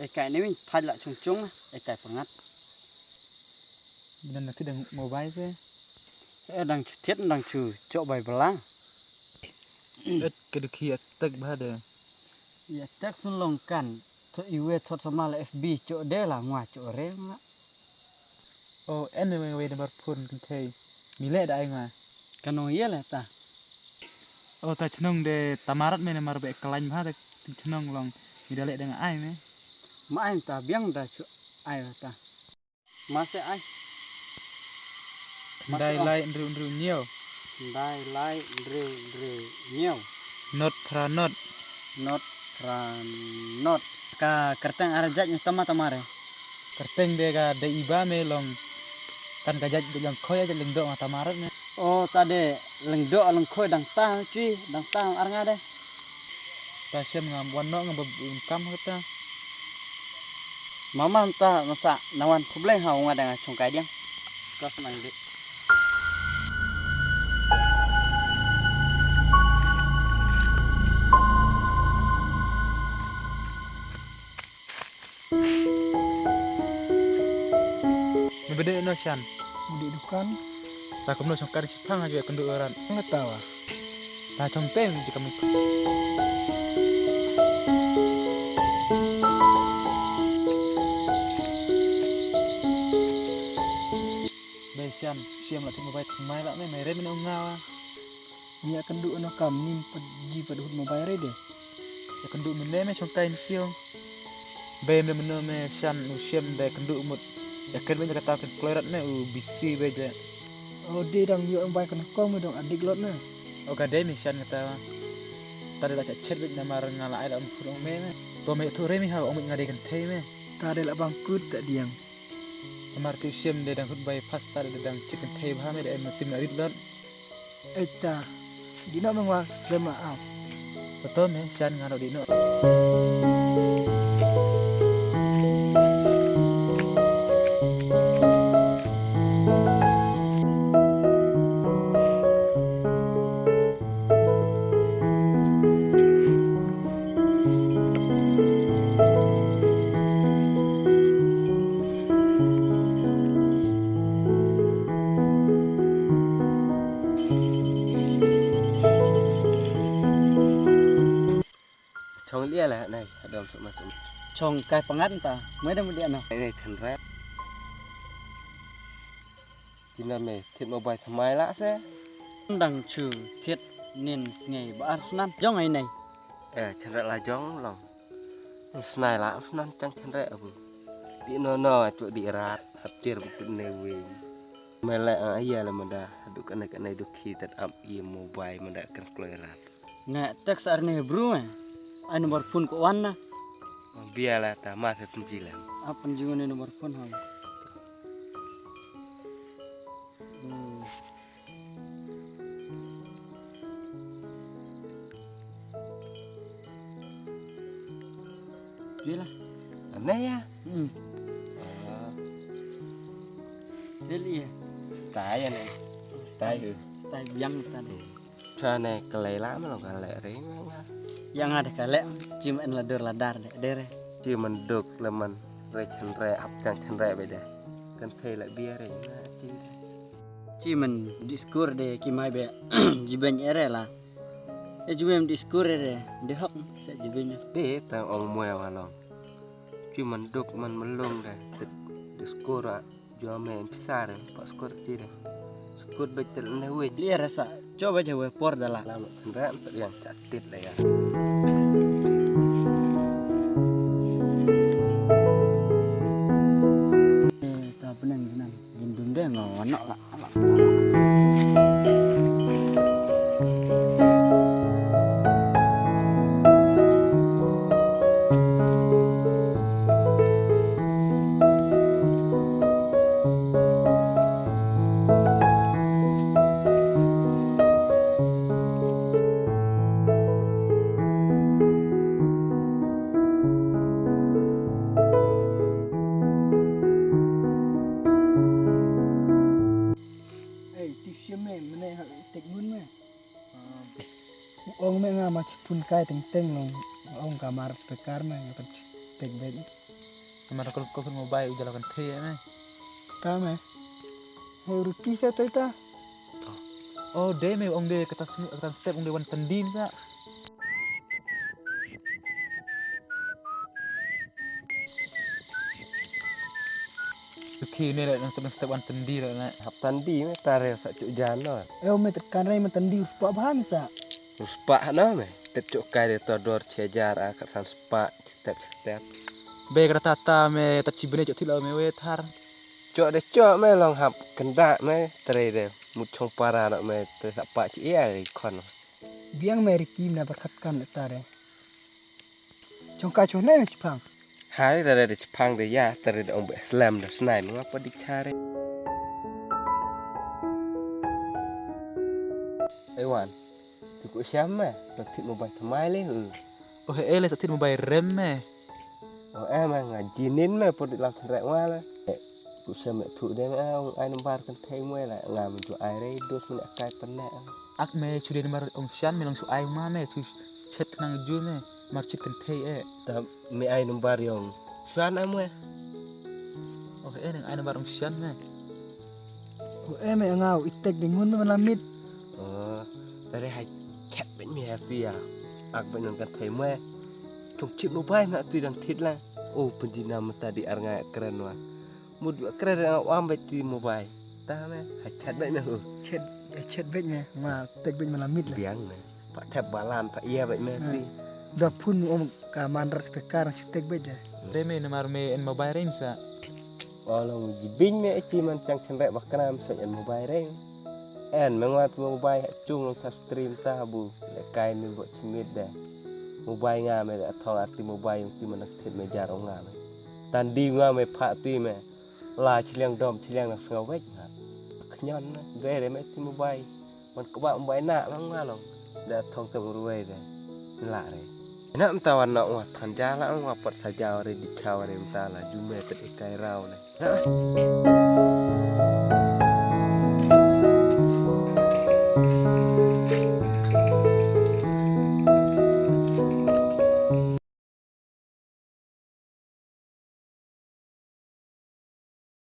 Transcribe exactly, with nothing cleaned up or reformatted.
Ei kai ne win thaj la chung chung, ei kai pangat. Bidan na ti dang mobile se. Eh, dang chu thiet, dang chu chok bai bala. Et ke dukhi attack bha de. Ya attack sun long kan. Tho iwe thot sama la F B chok de la ngwa chok re ma. Oh, en we we number phone kan thei. Mi le da ai ngwa. Kano ye le ta. Oh, ta chnong de tamarat me ne mar be kalain bha de chnong long. Mi da le dang ai me. Ma ai ta biang da chu ai ta. Ma se ai. Ma se Dai ong. Lai nriu nriu nyiu. Dai lai nriu nriu nyiu. Not phra not. Not phra not. Ka kerteng ar jait ni tama tama re. Kerteng de ka de iba me long. Kan ka jait de long khoi jait lengdo nga tamarat me. Oh, ta de lengdo leng khoi dang ta chui, dang ta ar nga de. Ta shem nga wan no nga ba kam kata. Mama ta masa nawan khubleng ha nga dang chung kai diang. Kos nang dik. Me bede no shan. Di dukan. Ta kumno song kar chipang aja kendu orang. Ngetawa. Ta chong teng di kamu. Be shan, siam la tu mobile mai la me mere me ngawa. Nia kendu no kam nim pad ji pad hut mobile re de. Ya kendu me ne me chong kai siong. Be me meno me shan u shem de kendu mut. Ya ken me kata ken kloirat me u bisi be de. Oh, de dang yo bai kan kong me dong adik lot na. Oh, ka de me shan kata. Ta de la cha chet be na mar nga la ai la um khurong me me. To me thu re me ha ong nga de kan thei me. Ta de la bang kut ta diang. Amar tu shem de dang hut bai pas ta de dang chet kan thei bha me de em sim na rit lot. Eta, di no mengwa slema am. Betul me shan ngalo di no. Chong lia la nai adom suma suma. Chong kai pangat ta, mai dam dia na. Ai nai chan ra. China me thit mobile thamai la se. Dang chu thit nin sngai ba ar snan jong ai nai. Eh, chan ra la jong long. Snai la snan chang chan ra abu. Di no no chu di rat hap tir bu tut ne wing. Me la ang aya la manda duk anak anai duk khi tat ap i mobile manda kan kloi rat. Nga text ar ne bru eh. Ai number phone ko wan na. Bia la ta ma se pun jilan. Apan jiwan ne number phone ha. Hmm. Bila? Aneh ya? Hmm. Ah. Sel iya. Tai aneh. Tai. Tai biang tadi. Chane kalei la ma long kalei re ma nga. Yang ada kalei, cim en ladur ladar de, dere. Cim menduk leman re chenre ap chang chenre bede. Kan phe la bia re ma cim. Cim men diskur de ki mai be jiben ere la. E jumem diskur ere de hok se jiben. De ta ong moe wa long. Cim menduk man melong de diskur a. Jua me pisar pa skor ti de. Skor bek tel ne we. Lia rasa. Coba je we por dala. Lam tendra yang catit la ya. Eh, ta penang penang. Dum dum de ngawan la. Ei, tip shem me, mene ha tek bun me. U ong me nga ma chipun kai teng teng long. Ong ka mar pekar me, nga kan tek bek. Mar kol kol mobile u jalo kan the me. Ta me. He ruki sa toi ta. Oh, de me ong de kata sni kata step ong de wan tandi sa. Ruki ne la nang step wan tandi la na. Hap tandi me tare sa chu jano. Eh, me tet kan rai me tandi uspa bhan sa. Uspa no me. Tet chu kai de to dor chejar a kat san spa step step. Be kata tata me tat chi bene chok thilo me we thar. Chok de chok me long hap kenda me tre de mut chong para no me tre sa pa chi ia ri khon. Biang me ri kim na berkat kan le tare. Chong ka chong ne me chipang. Hai tare de chipang de ya tare de ong be slem de snai me pa di chare. Ewan. Tu ku siam me. Lo thit mo bai thamai le. Oh, eh, le sa thit mo bai rem me. Oh, eh, ma nga jinin me por di lam than rek wa la. Eh, ku sem me thu de me ong ai nambar kan thei mo la nga me ju ai re dos me kai pan ne. Ak me chu de nambar ong shan me long su ai ma me chu chet nang ju me mar chit kan thei eh. Ta me ai nambar yong shan ai mo. Oh, eh, nang ai nambar ong shan me. Ku em e nga u itek de ngun me la mit. Oh, tare hai chat ben me ha tu ya. Ak ben nang kan thei me. Chung chip mo bai ma tu dang thit la. Oh, pendina mata di ar nga kren wa. Mut wa kren nga wam bai ti mo bai. Ta me hai chat ben me hu. Chat chat ben me nga tek ben me la mit la. Biang me. Pa thep balan pa ia bai me ti. Da phun om ka man rat spekar chu tek bet ja. Re me namar me en mobile reng sa. Olo ji bing me chi man chang chen re bakna me sa en mobile reng. En me ngat mobile chung long sa stream ta bu. Le kai me bo chimit de. Mobile nga me de thong ati mobile yung ti man thit me jar ong nga me. Tandi nga me pha ti me. La chiliang dom chiliang na sngaw wek na. Khnyon na dre re me ti mobile. Man kba mobile na mang nga long. Da thong te ruwei de. La re. Na mta wan na wa than ja la wa pat sa ja re di cha re mta la ju me te kai rau ne. Na.